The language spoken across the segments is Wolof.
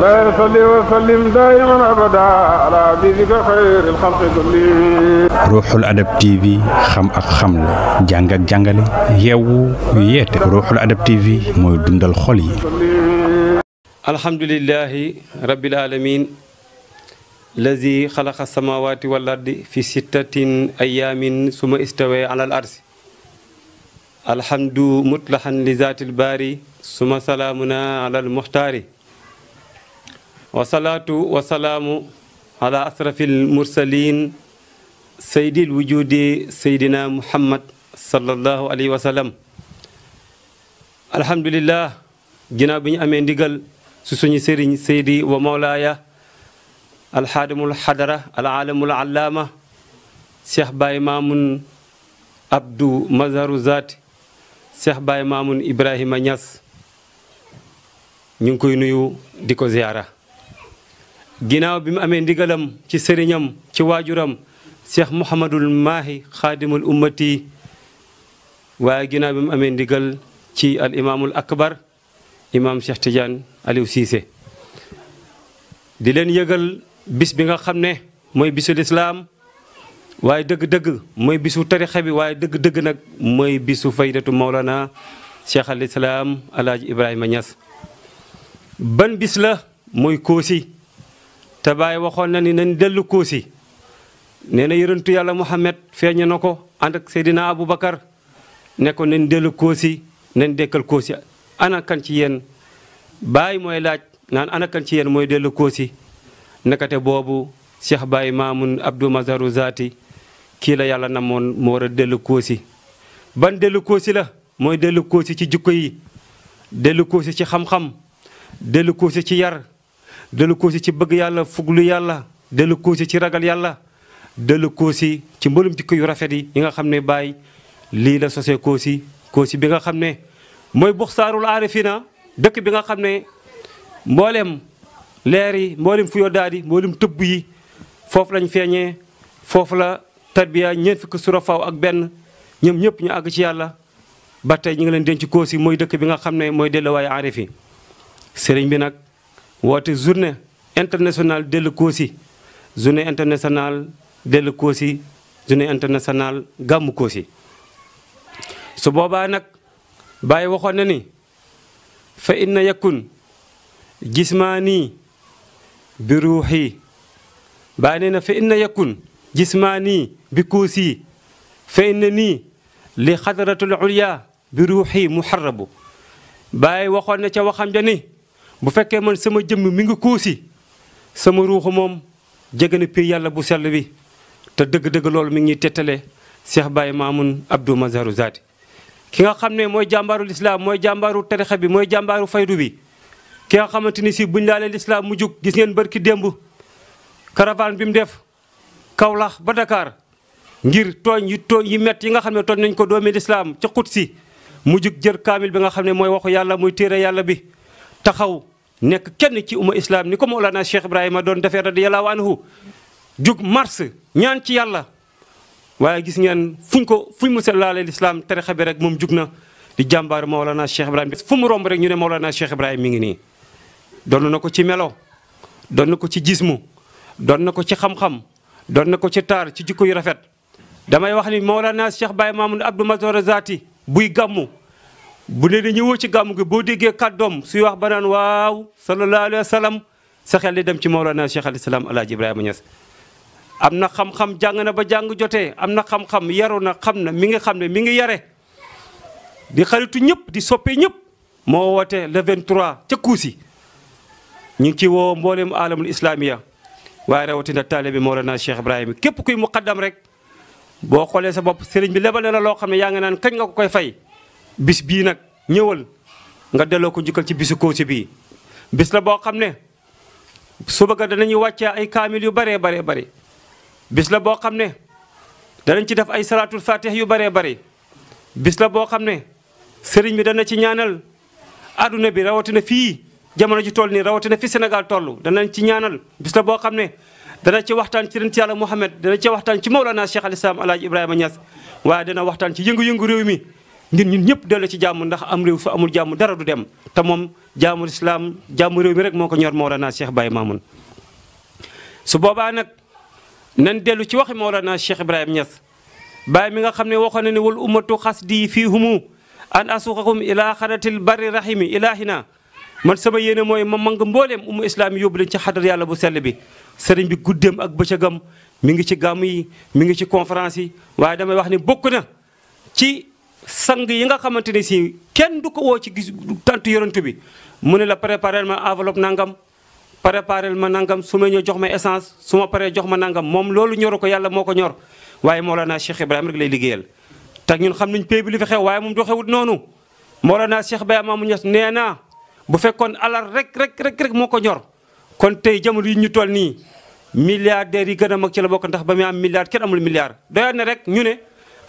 لا يصلي وسلم دائما أبدا على حبيبك خير الخلق كلهم. Ruuxul Adab TV xam ak xamle jàng ak jàngale yeewu yeete Ruuxul Adab TV mooy dundal xol yi. alhamdulillahi rabbil alamin lazi xalaqa samawati wal ardi fi sittatin ayamin suma istawa ala al arsi alhamdu mutlahan li zatil bari suma salaamuna ala al muxtaari wa salaatu wa salaamu ala asrafil mursalin sayyidil wujudi sayyidina muhammad sallallahu alayhi wa sallam. alhamdulillah ginnaaw bi ñu amee ndigal su suñu sëriñ seydi wa mawlaaya alxaadimul xadara alaalamul allaama Cheikh Baye Mamoun Abdou Mazharu Zaati Cheikh Baye Mamoun Ibrahima Niass ñu ngi koy nuyu di ko ziyaara. ginnaaw bi mu amee ndigalam ci sëriñam ci waajuram Cheikh Mouhamadul Mahi xaadimul ummati waaye ginnaaw bi mu amee ndigal ci al imaamul akbar imaam Cheikh Tidiane Aliou Cissé di leen yëgal bis bi nga xam ne mooy bisu lislaam waaye dëgg-dëgg mooy bisu tarixa bi waaye dëgg-dëgg nag mooy bisu faydatu Mawlana Cheikh al Islam Alaaji Ibrahima Niass. ban bis la mooy Koosi te Baay waxoon na ni nañ dellu Koosi nee na yërëntu yàlla Muhammad feeñ na ko ànd ak Seydina Aboubacar ne ko nañ dellu Koosi nañ dekkal Koosi ana kan ci yéen Baay mooy laaj naan ana kan ci yéen mooy dellu Koosi nakate boobu Cheikh Baye Mamoun Abdou Mazharu Zaati kii la yàlla namoon mu war a dellu Koosi. ban dellu Koosi la mooy dellu Koosi ci jukko yi dellu Koosi ci xam-xam dellu Koosi ci yar dellu Koosi ci bëgg yàlla fuglu yàlla dellu Koosi ci ragal yàlla dellu Koosi ci mboolum jikko yu rafet yi nga xam ne Baay lii la sosee Koosi. Koosi bi nga xam ne mooy buxsaarul aarifina dëkk bi nga xam ne mboolem leer yi mboolem fuyoo daadi mboolem tëbb yi foofu lañ feeñee foofu la tarbiya ñeent fukki surafaaw ak benn ñoom ñëpp ñu àgg ci yàlla ba tey ñu ngi leen denc Koosi mooy dëkk bi nga xam ne mooy delluwaayu aarif yi. sëriñ bi nag woote journée internationale dellu Koosi journée internationale dellu Koosi journée internationale gàmmu Koosi. su boobaa nag Baay waxoon na ni fa inna yakun jismaani bi ruuxi Baay nee na fa inna yakun jismaani bi Koosi fa inna nii li xadaratul ulya bi ruuxi muharrabu. Baay waxoon na ca waxam ja ni bu fekkee man sama jëmm mi ngi Koosi sama ruuxu moom jege na pii yàlla bu sell bi te dëgg-dëgg loolu mi ngi ñuy tettale Cheikh Baye Mamoun Abdou Mazharu Zaati ki nga xam ne mooy jàmbaaru lislaam mooy jàmbaaru tarixa bi mooy jàmbaaru faydu bi ki nga xamante ni si buñ laalee lislaam mu jug gis ngeen barki démb caravane bi mu def Kaolack ba Dakar ngir tooñ yi mett yi nga xam ne tooñ nañ ko doomi lislaam ca Qudsi mu jug jër kaamil bi nga xam ne mooy waxu yàlla muy téere yàlla bi taxaw nekk kenn ci umma islam ni ko Mawlana Cheikh Ibrahima doon defee radiyallahu anhu jug mars ñaan ci yàlla waaye gis ngeen fuñ mu laalee lislaam tarixa bi rek moom jug na di jàmbaar Mawlana Cheikh Ibrahima fu mu romb rek ñu ne Mawlana Cheikh Ibrahima mi ngi nii. doon na ko ci melo doon na ko ci jismu doon na ko ci xam-xam doon na ko ci taar ci jikko yu rafet. damay wax ni Mawlana Cheikh Baye Mamoun Abdou Mazharu Zaati buy gàmmu bu ne dañuy woo ci gàmmu gi boo déggee kàddoom suy wax ba naan waaw sallallahu alayhi wa sallam sa xel di dem ci Mawlana Cheikh al Islam Alaaji Ibrahima Niass. am na xam-xam jàng na ba jàng jotee am na xam-xam yaru na xam na mi ngi yare di xaritu ñëpp di soppe ñëpp moo woote le 23 ca Koosi ñu ngi ci woo mboolem alamul islamiya waaye rawatina taalibe Mawlana Cheikh Ibrahima képp kuy muqaddam rek boo xoolee sa bopp sëriñ bi lebal na la loo xam ne yaa ngi naan kañ nga ko koy fay bis bii nag ñëwal nga delloo ko njukkal ci bisu Koosi bii bis la boo xam ne suba ga danañuy wàccee ay kaamil yu baree bare bis la boo xam ne danañ ci def ay salaatul fatih yu baree bari bis la boo xam ne sëriñ bi dana ci ñaanal adduna bi rawatina fii jamono ji toll nii rawatina fi Sénégal toll danañ ci ñaanal bis la boo xam ne dana ci waxtaan ci yonent yàlla Muhammad dana ci waxtaan ci Mawlana Cheikh al Islam Alaaji Ibrahima Niass waaye dana waxtaan ci yëngu-yëngu réew mi ñun ñëpp dellu ci jàmm ndax am réew su amul jàmm dara du dem te moom jàmmu islam jàmm réew mi rek moo ko ñor Mawlana Cheikh Baye Mamoun. su boobaa nag nan dellu ci waxi Mawlana Cheikh Ibrahima Niass Baye mi nga xam ne waxoon na ne wal ummatu xasdi fii humu an asuqakum ila xaratil barri rahimi ilahina man sama yéene mooy ma mang mbooleem ummu islam yi yóbbu leen ci xadar yàlla bu sell bi. sëriñ bi guddeem ak bëccëgam mi ngi ci gàmm yi mi ngi ci conférence yi waaye damay wax ni bokk na ci sang yi nga xamante ne si kenn du ko woo ci gis tant yorantu bi mu ne la préparel ma enveloppe nangam préparel ma nangam su ma ñëw jox ma essence su ma paree jox ma nangam moom loolu ñoru ko yàlla moo ko ñor waaye Mawlana Cheikh Ibrahima rek lay liggéeyal. te ñun xam nañ pay bi li fi xew waaye moom doxewut noonu Mawlana Cheikh Baye Mamoun Niass nee naa bu fekkoon alal rek moo ko ñor kon tey jamono yi ñu toll nii milliardaires yi gën a mag ci la bokk ndax ba muy am milliard kenn amul milliard. doyoon na rek ñu ne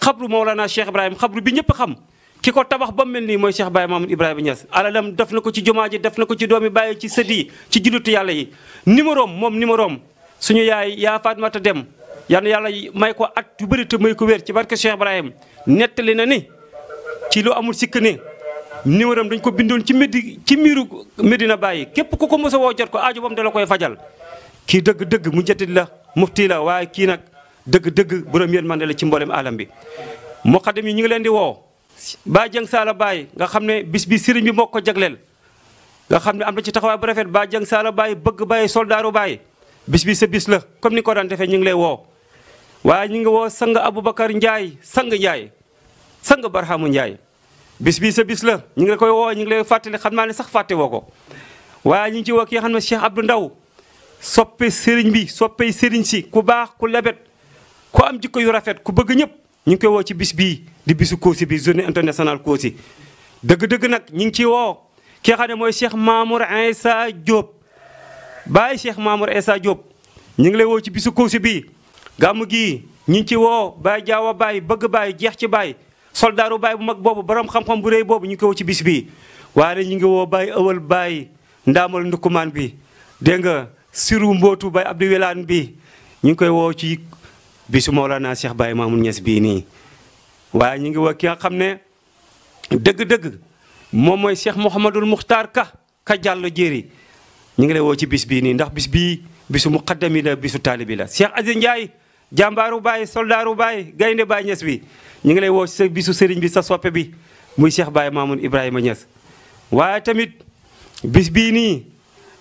xabru Mawlana Cheikh Ibrahima xabru bi ñëpp xam ki ko tabax ba mu mel nii mooy Cheikh Baye Mamoun Ibrahima Niass alalam def na ko ci jumaa ji def na ko ci doomi bàyyi ci sët yi ci jullitu yàlla yi. numéro am suñu yaay yaa Fatmata Dem yal na yàlla may ko at yu bëri te may ko wér ci barke Cheikh Ibrahima nettali na ni ci lu amul sikk ne numéro am dañ ko bindoon ci miiru Medina Baye képp ku ko mos a woo jot ko aajo bam da la koy fajal. kii dëgg-dëgg mu jëtit la mufti la waaye kii nag dëgg-dëgg borom yërmande la ci mboolem alam bi. muqaddam yi ñu ngi leen di woo Baye Dieng Sala Baye nga xam ne bis bi sëriñ bi moo ko jagleel nga xam ne am na ci taxawaay bu rafet Baye Dieng Sala Baye bëgg Baye soldaaru Baye bis bi sa bis la comme ni ko daan defee ñu ngi lay woo. waaye ñu ngi woo sang Aboubacar Ndiaye sang Barhamu Ndiaye bis bi sa bis la ñu ngi la koy woo ñu ngi lay fàttali xam naa ne sax fàtte woo ko waaye ñu ngi ci woo ki nga xam ne Cheikh Abdou Ndaw soppe sëriñ bi soppey sëriñ si ku baax ku lebet ku am jikko yu rafet ku bëgg ñëpp ñu ngi koy woo ci bis bii di bisu Kossy bi journée internationale Kossy dëgg-dëgg nag ñu ngi ciy woo ki nga xam ne mooy Cheikh Mamour Insa Diop Baye Cheikh Mamour Insa Diop ñu ngi lay woo ci bisu Kossy bii gàmm gii ñu ngi ci woo Baye Jaawa Baye bëgg Baye jeex ci Baye soldaaru Baye bu mag boobu borom xam-xam bu réy boobu ñu ngi koy woo ci bis bii waaye ñu ngi woo Baye ëwal Baye ndaamal ndukumaan bi dégg nga siru mbootu Baye Abdou Wilane bi ñu ngi koy woo ci bisu Mawlana Cheikh Baye Mamoun Niass bii nii waaye ñu ngi woo ki nga xam ne dëgg-dëgg moom mooy Cheikh Mouhamadul Muxtaar ka jàllo jéeri ñu ngi lay woo ci bis bii nii ndax bis bii bisu muqaddami la bisu taalibi la Cheikh Aziz Ndiaye jàmbaaru Baye soldaaru Baye gaynde Baye Niass bi ñu ngi lay woo ci sa bisu sëriñ bi sa soppe bi muy Cheikh Baye Mamoun Ibrahima Niass waaye tamit bis bii nii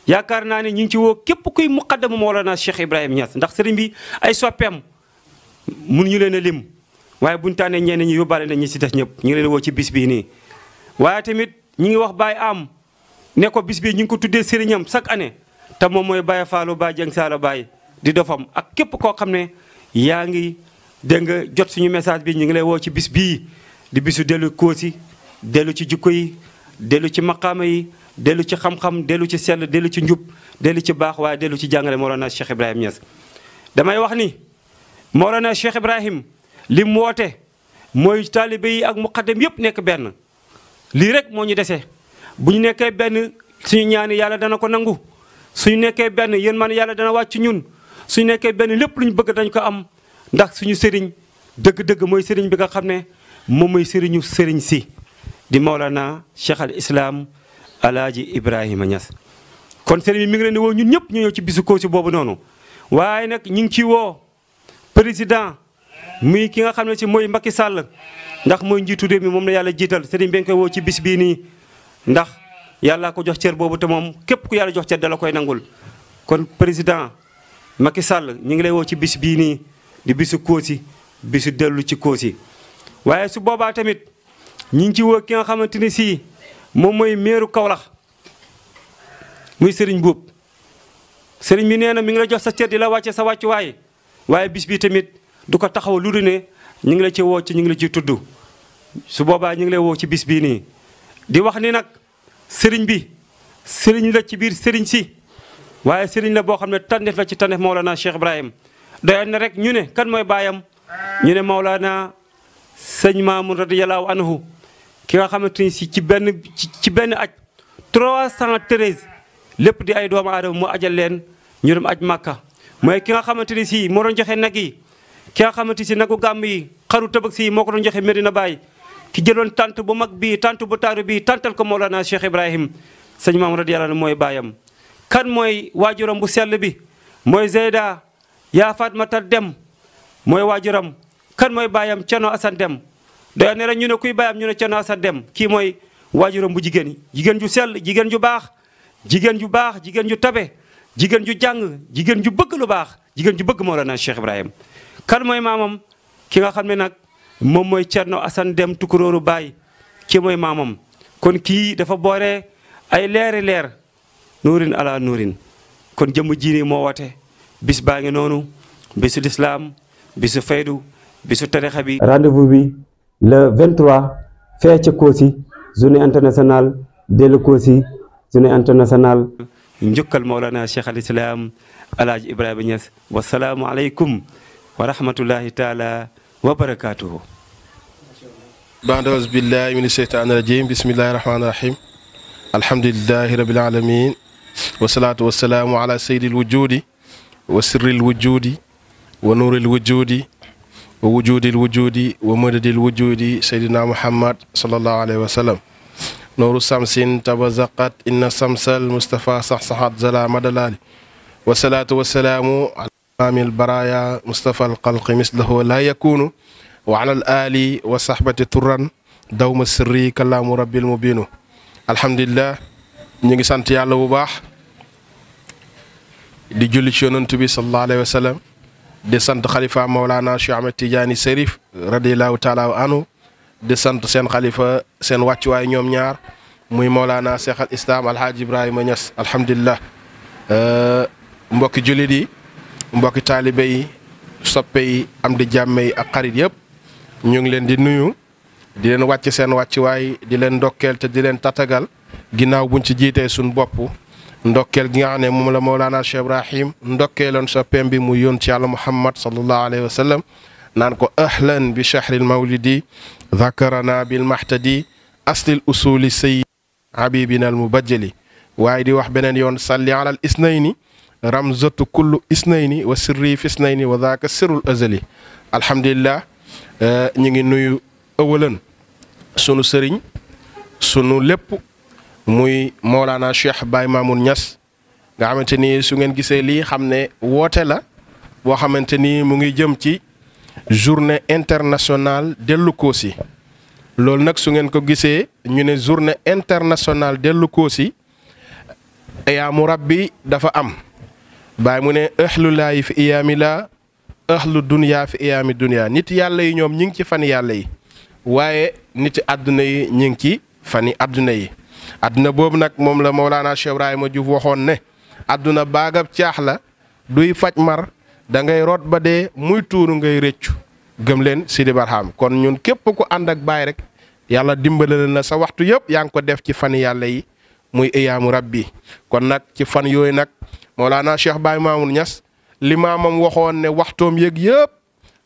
yaakaar naa ne ñu ngi ci woo képp kuy muqaddamu Mawlana Cheikh Ibrahima Niass ndax sëriñ bi ay soppeem mënuñu leen a lim waaye buñu tànnee ñenn ñi yóbbaale na ñi si des ñëpp ñu ngi leen woo ci bis bii nii waaye tamit ñu ngi wax Baye am ne ko bis bii ñu ngi ko tuddee sëriñam chaque année te moom mooy Baye Fallou Baye Dieng Sala Baye di dofam ak képp koo xam ne yaa ngi dégg nga jot suñu message bi ñu ngi lay woo ci bis bii di bisu dellu Kossy dellu ci jikko yi dellu ci maqaama yi dellu ci xam-xam dellu ci sell dellu ci njub dellu ci baax waaye dellu ci jàngale Mawlana Cheikh Ibrahima Niass damay wax ni Mawlana Cheikh Ibrahim li mu woote mooy taalibe yi ak muqaddam yëpp nekk benn lii rek moo ñu dese bu ñu nekkee benn suñu ñaani yàlla dana ko nangu suñu nekkee benn yéen man yàlla dana wàcc ñun suñu nekkee benn lépp lu ñu bëgg dañ ko am ndax suñu sëriñ dëgg-dëgg mooy sëriñ bi nga xam ne moom mooy sëriñu sëriñ si di Mawlana Cheikh al Islam Alaaji Ibrahima Niass kon sëriñ bi mi ngi leen di woo ñun ñëpp ñu ñëw ci bisu Kossy boobu noonu waaye nag ñu ngi ciy woo président muy ki nga xam ne si mooy Macky Sall ndax mooy njiitu réew mi moom la yàlla jiital sëriñ bi nga koy woo ci bis bii nii ndax yàlla ko jox cër boobu te moom képp ku yàlla jox cër dala koy nangul kon président Macky Sall ñu ngi lay woo ci bis bii nii di bisu Kossy bisu dellu ci Kossy waaye su boobaa tamit ñu ngi ci woo ki nga xamante ni si moom mooy meeru Kaolack muy Serigne Boub Serigne bi nee na mi ngi la jox sa cër di la wàcce sa wàccuwaay waaye bis bi tamit du ko taxaw lu dul ne ñu ngi la ci woo ci ñu ngi la ciy tudd su boobaa ñu ngi lay woo ci bis bii nii di wax ni nag Serigne bi Serigne la ci biir Serigne si waaye Serigne la boo xam ne tànneef la ci tànneef Mawlana Cheikh Ibrahim doyoon na rek ñu ne kan mooy baayam ñu ne Mawlana sëñ Mamoun radiyallahu anhu ki nga xamante ni si ci benn aj 313 lépp di ay doomu aadama mu ajal leen ñu dem aj Màkka mooy ki nga xamante ni si moo doon joxe nag yi ki nga xamante si nagu gàmm yi xaru Tabaski yi moo ko doon joxe Medina Baye ki jëloon tant bu mag bii tant bu taaru bii tantal ko Mawlana Cheikh Ibrahim sëñ maam radiyallahu anhu mooy baayam. kan mooy waajuram bu sell bi mooy Zeyda yaa Fatmata Dem mooy waajuram. kan mooy baayam Cerno Asan Dem doy ne rek ñu ne kuy baayam ñu ne Cerno Asan Dem kii mooy waajuram bu jigéen jigéen ju sell jigéen ju baax jigéen ju baax jigéen ju tabe jigéen ju jàng jigéen ju bëgg lu baax jigéen ju bëgg Mawlana Cheikh Ibrahim. kan mooy maamam ki nga xam ne nag moom mooy Cerno Asan Dem tukulóoru baay kii mooy maamam. kon kii dafa boore ay leeri leer nuurin ala nuurin kon jëmm jiini moo woote bis baa ngi noonu bisu lislaam bisu faydu bisu tarixa bi. rendez-vous bi le 23 fee ca Kossy journée internationale dellu Kossy journée internationale. njukkal Mawlana Cheikh al Islam Alaaji Ibrahima Niass wasalaamu aleykum wa rahmatullahi taala wa barakaatuhu. Ba'da billahi min sheytaani rajim bismillahi rahmaani rahim alhamdulillahi rabbil alamin wasalaatu wasalaamu ala sayyidil wujudi wa sirril wujudi wa nuuril wujudi wa wujudil wujudi wa madadil wujudi sayyidina muhammad sallallahu alayhi wa sallam nooru samsin tabazaqat inna samsal mustafa saxsaxat zala madalali wasalaatu wasalaamu ala imaamil baraya mustafa alxalqi mislahu la yakunu wa ala al ali wa sahbati turan dawma sirri kalaamu rabbil mubinu alhamdulillah ñu ngi sant yàlla bu baax di julli ci yonent bi sallallahu alayhi wa sallam di sant xalifa Mawlana Cheikh Ahmed Tidiane Serif radiyallahu taala anhu di sant seen xalifa seen wàccuwaay ñoom ñaar muy Mawlana Cheikh al Islam Alhaji Ibrahima Niass alhamdulillah mbokki jullit yi mbokki taalibe yi soppe yi am di jàmme yi ak xarit yëpp ñu ngi leen di nuyu di leen wàcc seen wàccuwaay di leen ndokkeel te di leen tatagal ginnaaw buñ ci jiitee suñ bopp ndokkeel gi nga xam ne moom la Mawlana Cheikh Ibrahim ndokkeeloon soppeem bi mu yoon ci yàlla Muhammad sallallahu alayhi wa sallam naan ko ahlan bi shahril mawlidi dhakarana bil mahtadi aslil usuli sayyid habibina al mubajjali waaye di wax beneen yoon salli ala al isnayni ramzatu kullu isnayni wa sirri fi isnayni wa dhaka sirrul azali alhamdulillah ñu ngi nuyu ëwalan sunu sëriñ sunu lépp muy Mawlana Cheikh Baye Mamoun Niass nga xamante ni su ngeen gisee lii xam ne woote la boo xamante ni mu ngi jëm ci journée internationale dellu Kossy loolu nag su ngeen ko gisee ñu ne journée internationale dellu Kossy ayaamu rabbi dafa am Baye mu ne ahlu laayi fi iyaami laa ahlu dunya fi iyaami dunya nit yàlla yi ñoom ñi ngi ci fan yàlla yi waaye nit àdduna yi ñi ngi ci fani àdduna yi àdduna boobu nag moom la Mawlana Cheikh Ibrahima Diouf waxoon ne àdduna baagab caax la duy faj mar da ngay root ba dee muy tuuru ngay rëccu gëm leen Sidi Barham kon ñun képp ku ànd ak Baay rek yàlla dimbale na sa waxtu yëpp yaa ngi ko def ci fan yàlla yi muy iyaamu rabbi kon nag ci fan yooyu nag Mawlana Cheikh Baye Mamoun Niass li maamam waxoon ne waxtoom yëg yëpp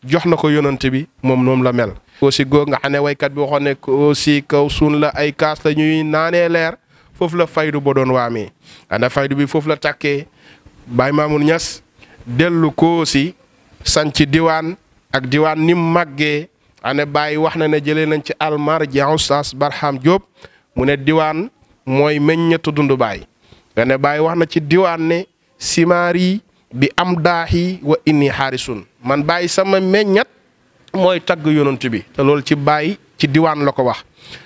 jox na ko yonante bi moom la mel. Kossy góog nga xam ne waykat bi waxoon ne Kossy kaw suun la ay kaas la ñuy naanee leer foofu la faydu ba doon waamee ana faydu bi foofu la tàkkee Baye Mamoun Niass dellu Kossy sanc diwaan ak diwaan ni mu màggee ane Baye wax na ne jëlee nañ ci almarji Oustaz Barham Diop mu ne diwaan mooy meññetu dundu Baye nga ne Baye wax na ci diwaan ne simaari bi am daahi wa inni xaarisun man Baye sama meññat mooy tagg yonent bi te loolu ci Baye ci diwaan la ko wax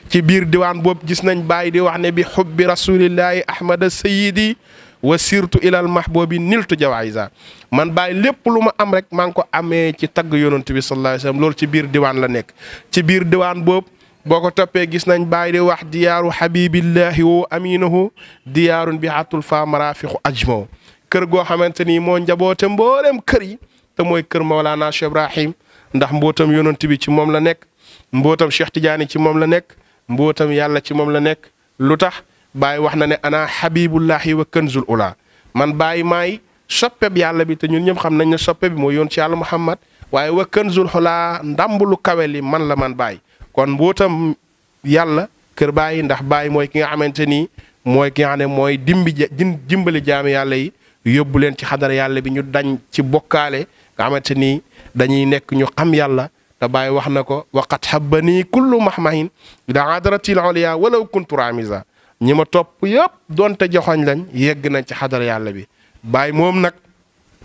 ci biir diwaan boobu gis nañ Baye di wax ne bi xubbi rasulillahi ahmada sayidi wa sirtu ilal mahbubi niltu jawaïsa man Baye lépp lu ma am rek maa ngi ko amee ci tagg yonent bi sallallahu alayhi wasallam loolu ci biir diwaan la nekk ci biir diwaan boobu boo ko toppee gis nañ Baye di wax diyaaru habibillahi wa aminahu diyaarun bi hatul fa marafiqu ajmaw kër goo xamante ni moo njaboote mboolem kër yi te mooy kër Mawlana Cheikh Ibrahim ndax mbootam yonent bi ci moom la nekk mbootam Cheikh Tidiane ci moom la nekk mbootam yàlla ci moom la nekk lu tax Baye wax na ne ana habibullahi wa kanzul ula man Baye maay soppeb yàlla bi te ñun ñëpp xam nañ ne soppe bi mooy yoon ci yàlla Muhammad waaye wa kanzul ula ndambulu kawe li man la man Baye kon mbootam yàlla kër Baye ndax Baye mooy ki nga xamante ni mooy ki nga xam ne mooy dimbali jaami yàlla yi yóbbu leen ci xadara yàlla bi ñu dañ ci bokkaale nga xamante ni dañuy nekk ñu xam yàlla te Baay wax na ko waqat habbanii kullu mahmahin ila hadratil ulya walaw kuntu ramisa ñi ma topp yëpp doonte joxoñ lañ yegg nañ ci xadara yàlla bi. Baay moom nag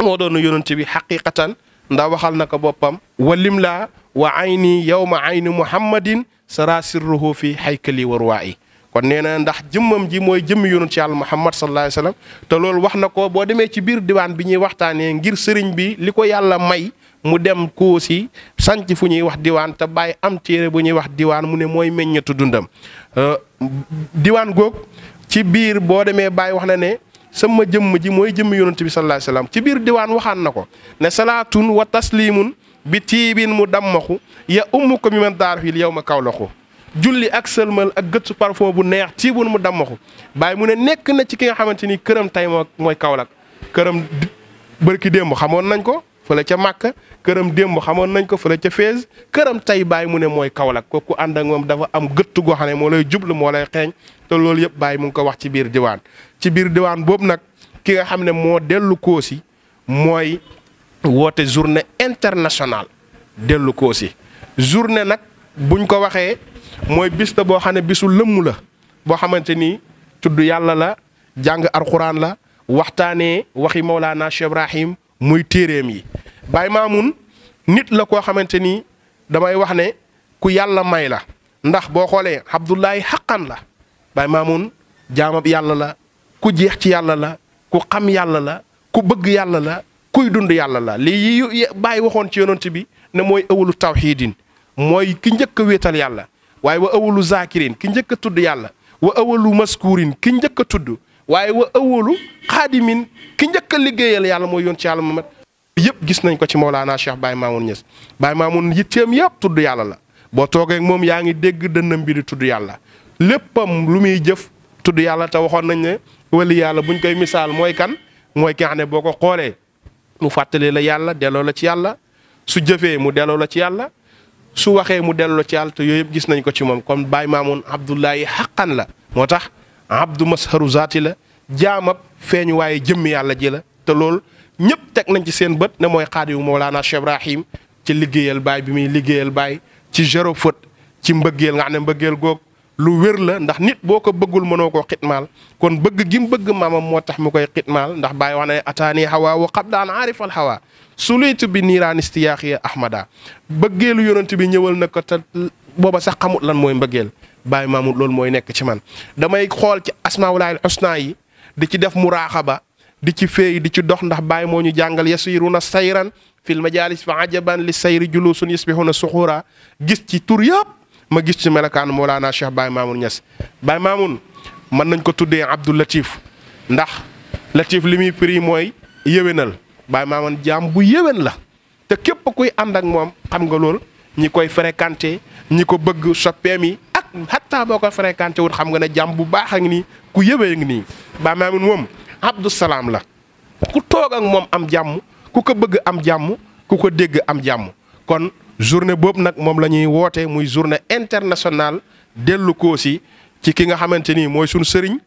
moo doon yonent bi xaqiqatan ndax waxal na ko boppam walim laa wa ayni yawma ayni muhammadin sara sirruhu fi haykali wa ruwaayi kon nee na ndax jëmmam ji mooy jëmmi yonent yàlla muhammad sallallahu alayhi wasallam te loolu wax na ko boo demee ci biir diwaan bi ñuy waxtaanee ngir sëriñ bi li ko yàlla may mu dem Koosi sanc fu ñuy wax diwaan te Baay am téere bu ñuy wax diwaan mu ne mooy meññetu dundam diwaan goog ci biir boo demee Baay wax na ne sama jëmm ji mooy jëmmi yonent bi sallallahu alayhi wasallam ci biir diwaan waxaan na ko ne salaatun wa taslimun bi tiibin mu dammaxu ya ummu ko mi man daar fii yow ma kawlaxu julli ak sëlmal ak gëttu parfum bu neex tiibun mu dammaxu Baay mu ne nekk na ci ki nga xamante ni këram tey mooy Kaolack këram bërki démb xamoon nañ ko fële ca Màkka këram démb xamoon nañ ko fële ca Fès këram tey Baay mu ne mooy Kaolack kooku ànd ak moom dafa am gëttu goo xam ne moo lay jublu moo lay xeeñ te loolu yëpp Baay mu ngi ko wax ci biir diwaan ci biir diwaan boobu nag ki nga xam ne moo dellu Koosi mooy woote journée internationale dellu Koosi journée nag buñ ko waxee mooy bis la boo xam ne bisu lëmm la boo xamante ni tudd yàlla la jàng alxuraan la waxtaanee waxi Mawlana Cheikh Ibrahim muy téeréem yi. Baay Maamun nit la koo xamante ni damay wax ne ku yàlla may la ndax boo xoolee Abdullahi xaqan la Baay Maamun jaamab yàlla la ku jeex ci yàlla la ku xam yàlla la ku bëgg yàlla la kuy dund yàlla la lii Baay waxoon ci yonent bi ne mooy awalu tawxiidin mooy ki njëkk a wéetal yàlla waaye wa awalu zakirin ki njëkk a tudd yàlla wa awalu maskurin ki njëkk a tudd waaye wa awalu xaadimin ki njëkk a liggéeyal yàlla mooy yoon ci yàlla Muhammad yëpp gis nañ ko ci Mawlana Cheikh Baye Mamoun Niass Baye Mamoun yitteem yëpp tudd yàlla la boo toogee ak moom yaa ngi dégg dënnam bi di tudd yàlla léppam lu muy jëf tudd yàlla te waxoon nañ ne wali yàlla buñ koy misaal mooy kan mooy ki nga xam ne boo ko xoolee mu fàttalee la yàlla delloo la ci yàlla su jëfee mu delloo la ci yàlla su waxee mu delloo la ci yàlla te yooyu yëpp gis nañ ko ci moom kon Baye Mamoun Abdullahi xaqan la moo tax abdu masharu zaati la jaamab feeñu waaye jëmm yàlla ji la te loolu ñëpp teg nañ ci seen bët ne mooy xaadimu Mawlana Cheikh Ibrahim ci liggéeyal Baay bi muy liggéeyal Baay ci zéro faute ci mbëggeel nga xam ne mbëggeel goog lu wér la ndax nit boo ko bëggul mënoo koo xitmaal kon bëgg gi mu bëgg maamam moo tax mu koy xitmaal ndax Baay wax ne ataani hawa wa qablaan aarifal hawa sulitu bi niiraan istiyaaxiya ahmada bëggeelu yonent bi ñëwal na ko te booba sax xamut lan mooy mbëggeel Baay Mamoun loolu mooy nekk ci man damay xool ci asmaa'ullaahil husnaa yi di ci def muraaxaba di ci féey di ci dox ndax Baay moo ñu jàngal yasiruuna sayran fil majaalis fa ajaban li sayri julusun yusbihuna suxura gis ci tur yëpp ma gis ci melokaanu Mawlana Cheikh Baye Mamoun Niass Baye Mamoun mën nañ ko tuddee Abdou Latif ndax Latif li muy firi mooy yéwénal Baye Mamoun jaam bu yéwén la te képp kuy ànd ak moom xam nga lool ñi koy fréquenté ñi ko bëgg soppeem yi ak hatta boo ko fréquenté wut xam nga ne jaam bu baax a ngi nii ku yëwee ngi nii Baye Mamoun moom Abdou Salaam la ku toog ak moom am jàmm ku ko bëgg am jàmm ku ko dégg am jàmm kon journée boobu nag moom la ñuy woote muy journée internationale dellu Koosi ci ki nga xamante ni mooy sunu sëriñ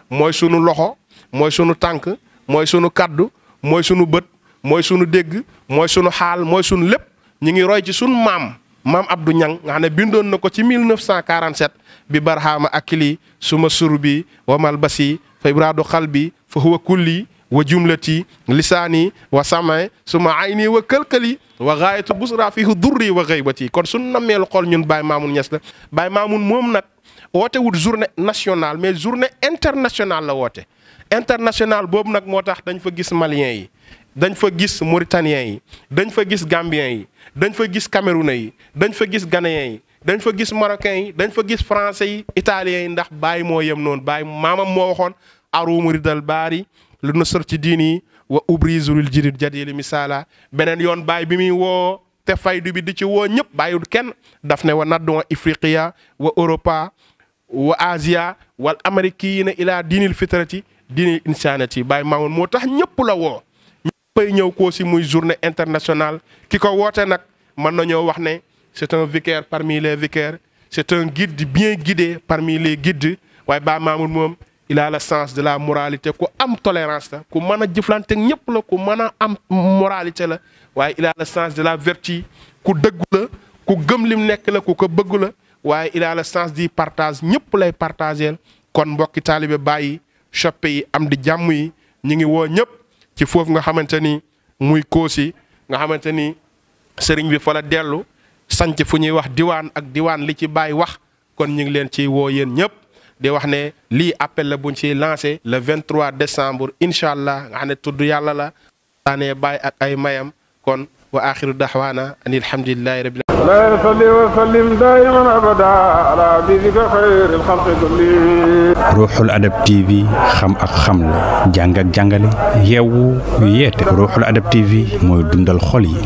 mooy sunu loxo mooy sunu tànk mooy sunu kaddu mooy sunu bët mooy sunu dégg mooy sunu xaal mooy sunu lépp ñu ngi roy ci sunu maam Abdou Niang nga xam ne bindoon na ko ci 1947 bi barhama akili suma suru bi wamal basi fa ibradu xalbi fa huwa kulli wa jumlati lisaani wa samay suma ayni wa këlkëli wa gaayatu busra fihi durri wa gaybati kon suñu nammeelu xool ñun Baye Mamoun Niass la Baye Mamoun moom nag woote wut journée nationale mais journée internationale la woote internationale boobu nag moo tax dañ fa gis maliens yi dañ fa gis mauritaniens yi dañ fa gis gambiens yi dañ fa gis camerounais yi dañ fa gis ghanéens yi dañ fa gis marocains yi dañ fa gis français yi italiens yi ndax Baye moo yem noonu Baye maamam moo waxoon arumu ridal baari lu nasar ci diini wa ubrizulil jirid jadili misala beneen yoon Baye bi muy woo te faydu bi di ci woo ñëpp bàyyiwul kenn daf ne wa naddu ifriqiya wa europa wa asia wal amérikiina ila diinil fitrati diinil insanati Baye Mamoun moo tax ñëpp la woo ñëppay ñëw Koosi muy journée internationale ki ko woote nag mën nañoo wax ne c'est un vicaire parmi les vicaires c'est un guide bien guidé parmi les guides waaye Baye Mamoun moom il a le sens de la moralité ku am tolérance la ku mën a jëflante ñëpp la ku mën a am moralité la waaye il a le sens de la vertu ku dëggu la ku gëm lim nekk la ku ko bëgg la waaye il a le sens du partage ñëpp lay partageel kon mbokki taalibe bàyyi soppe yi am di jàmm yi ñu ngi woo ñëpp ci foofu nga xamante ni muy Kossy nga xamante ni sëriñ bi fa la dellu sanc fu ñuy wax diwaan ak diwaan li ci bàyyi wax kon ñu ngi leen ciy woo yéen ñëpp di wax ne lii appel la buñ ciy lancé le 23 décembre incha allah nga xam ne tudd yàlla la taanee bàyyi ak ay mayam kon wa axiru daxwaana an alhamdulillahi rabbil لا يصلي وسلم دائما ابدا على حبيبك خير الخلق كلهم ruuxul adab tv xam ak xamle jàng ak jàngale yeewu yeete ruuxul adab tv mooy dundal xol yi